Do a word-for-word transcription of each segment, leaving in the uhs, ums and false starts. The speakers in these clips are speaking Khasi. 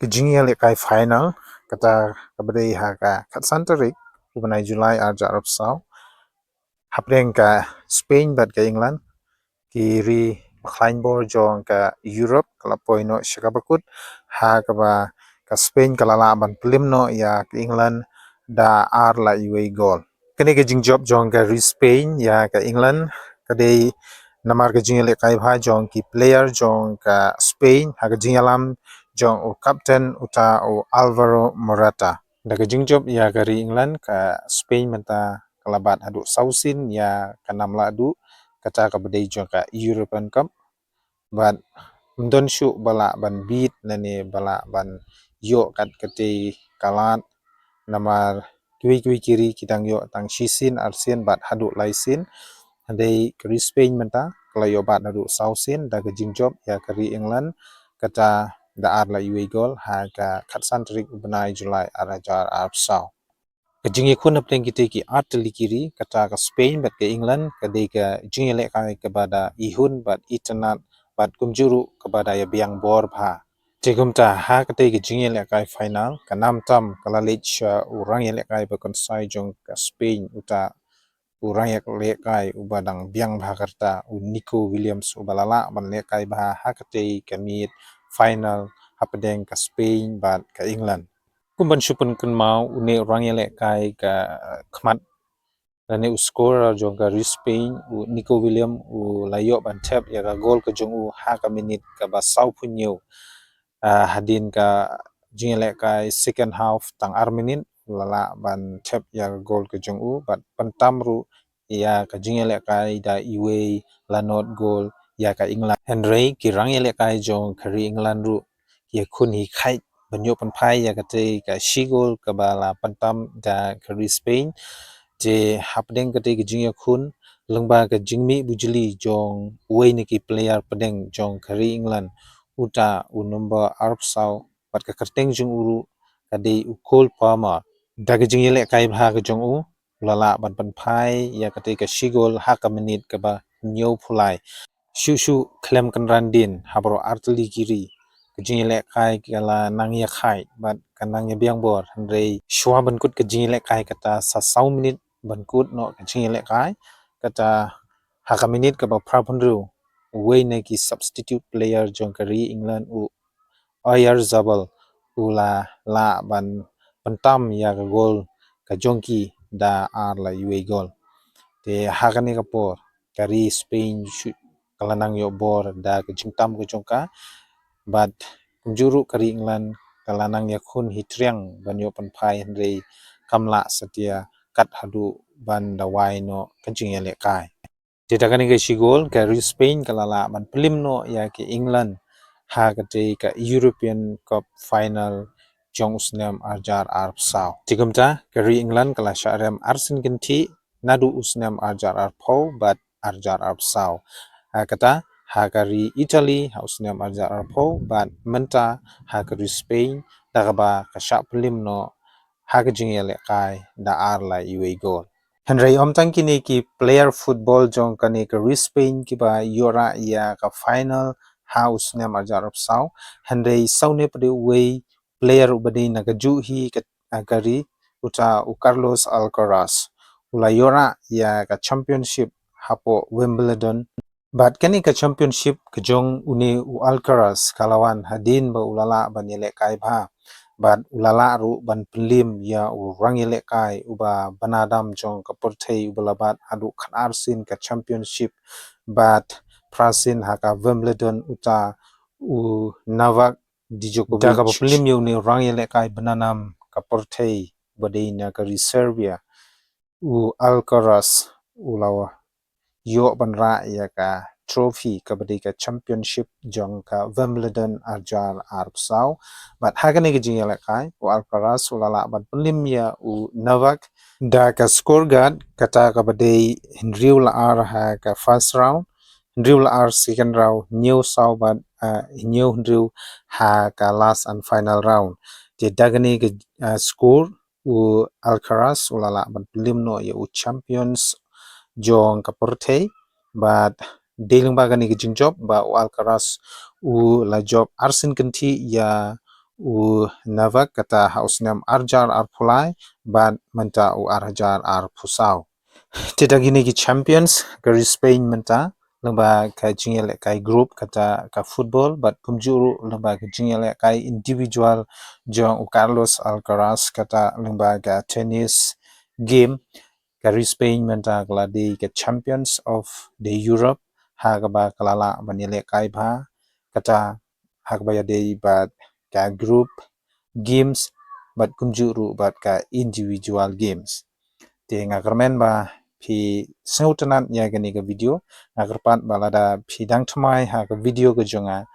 Ka jingïalehkai final kata kaba dei ha ka khatsan tarik u bnai July arhajar arphew saw hapdeng ka Spain bad ka England, ki ri bakhlaiñ bor jong ka Europe, ka la poi noh sha kaba kut ha kaba ka Spain ka la lah ban pynlip noh ïa ka England da ar la iwei gol. Kane ka jingjop jong ka ri Spain ïa ka England ka dei namar ka jingïalehkai bha jong ki player jong ka Spain ha ka jingïalam jong u captain uta u Alvaro Morata. Da ka jingjop ïa ka ri England, ka Spain mynta ka la bat haduh saw sien ïa ka nam lahduh kata kaba dei jong ka European Cup. Bad ym don shuh ba lah ban beat lane ba lah ban ïoh kat katei ka lad, namar kiwei kiwei ki ri ki dang ïoh tang shisien, arsien bad haduh laisien. Hynrei ka ri Spain mynta ka la ïoh bat haduh saw sien da ka jingjop ïa ka ri England kata da ar la iwei gol ha ka khatsan tarik u bnai July arhajar arphew saw. Ka jingïakhun hapdeng kitei ki artylli ki ri, kata ka Spain bad ka England, ka dei ka jingïalehkai kaba da ihun bad itynnad bad kumjuh ruh kaba da ïabiang bor bha. Te kumta ha katei ka jingïalehkai final, ka nam tam ka la leit sha u rangïalehkai ba kynsai jong ka Spain, uta u rangïalehkai uba dang biang bha ka rta, u Nico Williams, uba la lah ban lehkai bha ha katei ka miet final hapdeng ka Spain bad ka England. Kum ban shu pynkynmaw, une u rangïalehkai ka khmat lane u scorer jong ka ri Spain, u Nico Williams, u la ïoh ban thep ïa ka gol ka jong u ha ka minit kaba sawphew hynñiew. Ah, hadien ka jingïalehkai second half tang ar minit, u la lah ban thep ïa ka gol ka jong u bad pyntam ruh ïa ka jingïalehkai da iwei la nod gol ïa ka England. Hynrei ki rangïalehkai jong ka ri England ruh ki ïakhun hi khait ban ïoh pynphai ïa katei ka shi gol kaba la pyntam da ka ri Spain. Te hapdeng katei ka jingïakhun, lyngba ka jingmih bujli jong uwei na ki player pdeng jong ka ri England, uta u number arphew saw, bad ka kyrteng jong u ruh ka dei u Cole Palmer. Da ka jingïalehkai bha ka jong u, u la lah ban pynphai ïa katei ka shi gol ha ka minit kaba hynñiewphew lai. Shuh shuh khlem kynran dien ha baroh artylli ki ri, ka jingïalehkai ka la nang ïakhait bad ka nang ïabiang bor, hynrei shuwa ban kut ka jingïalehkai, kata sa saw minit ban kut noh ka jingïalehkai, kata ha ka minit kaba phraphew, uwei na ki substitute player jong ka ri England, u Oyarzabal, u la lah ban pyntam ïa ka gol ka jong ki da ar la iwei gol. Te ha kane ka por ka ri Spain shu ka la nang ïoh bor da ka jingtam ka jong ka, bad kumjuh ruh ka ri England ka la nang ïakhun hi triang ban ïoh pynphai, hynrei kam lah satia kat haduh ban da wai noh ka jingïalehkai. Te da kane ka shi gol ka ri Spain ka la lah ban pynlip noh ïa ka England ha katei ka European Cup final jong u snem arhajar arphew saw. Te kumta ka ri England ka la shah rem arsien kynthih naduh u snem arhajar arphew bad arhajar arphew saw. Ha kata ha ka ri Italy ha u snem arhajar arphew bad mynta ha ka ri Spain, da kaba ka shah pynlip noh ha ka jingïalehkai da ar la iwei gol. Hynrei ym tang kine ki player football jong kane ka ri Spain kiba ïoh rah ïa ka final ha u snem arhajar arphew saw, hynrei saw ne pat uwei player uba dei na kajuh hi ka, ka ri, uta u Carlos Alcaraz, u la ïoh rah ïa ka championship hapoh Wimbledon. Bad kane ka championship ka jong une u Alcaraz ka la wan hadien ba u la lah ban ïalehkai bha, bad u la lah ruh ban pynlip ïa u rangïalehkai uba bnadam jong ka pyrthei uba la bat haduh khatar sien ka championship, bad phra sien ha ka Wimbledon, uta u Novak Djokovic. Da kaba pynlip ïa une u rangïalehkai bnadam ka pyrthei ba dei na ka ri Serbia, u Alcaraz u la ïoh ban rah ïa ka trophy kaba dei ka championship jong ka Wimbledon arhajar arphew saw. Bad ha kane ka jingïalehkai u Alcaraz u la lah ban pynlip ïa u Novak da ka scoreguard, kata kaba dei hynriew la ar ha ka first round, hynriew la ar second round, hynñiew saw bad, ah, hynñiew hynriew ha ka last and final round. Te da kane ka, ah, score u Alcaraz u la lah ban pynlip noh ïa u champions jong ka pyrthei. Bad dei lyngba kane ka jingjop ba u Alcaraz u la jop arsien kynthih ïa u Novak kata ha u snem arhajar arphew lai bad mynta u arhajar arphew saw. Te da kine ki champions ka ri Spain mynta lyngba ka jingïalehkai group kata ka football bad kumjuh ruh lyngba ka jingïalehkai individual jong u Carlos Alcaraz kata lyngba ka tennis game. Ka ri Spain mynta ka la dei ka champions of the Europe ha kaba ka la lah ban ïalehkai bha kata ha kaba ïadei bad ka group games bad kumjuh ruh bad ka individual games. Te nga kyrmen ba phi sngewtynnat ïa kane ka video. Nga kyrpad ba lada phi dang thymmai ha ka video ka jong nga,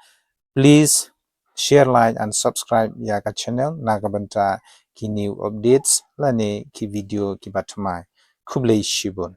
please share, like and subscribe ïa ka channel na ka bynta ki new updates lane ki video kiba thymmai. Khublei shibun.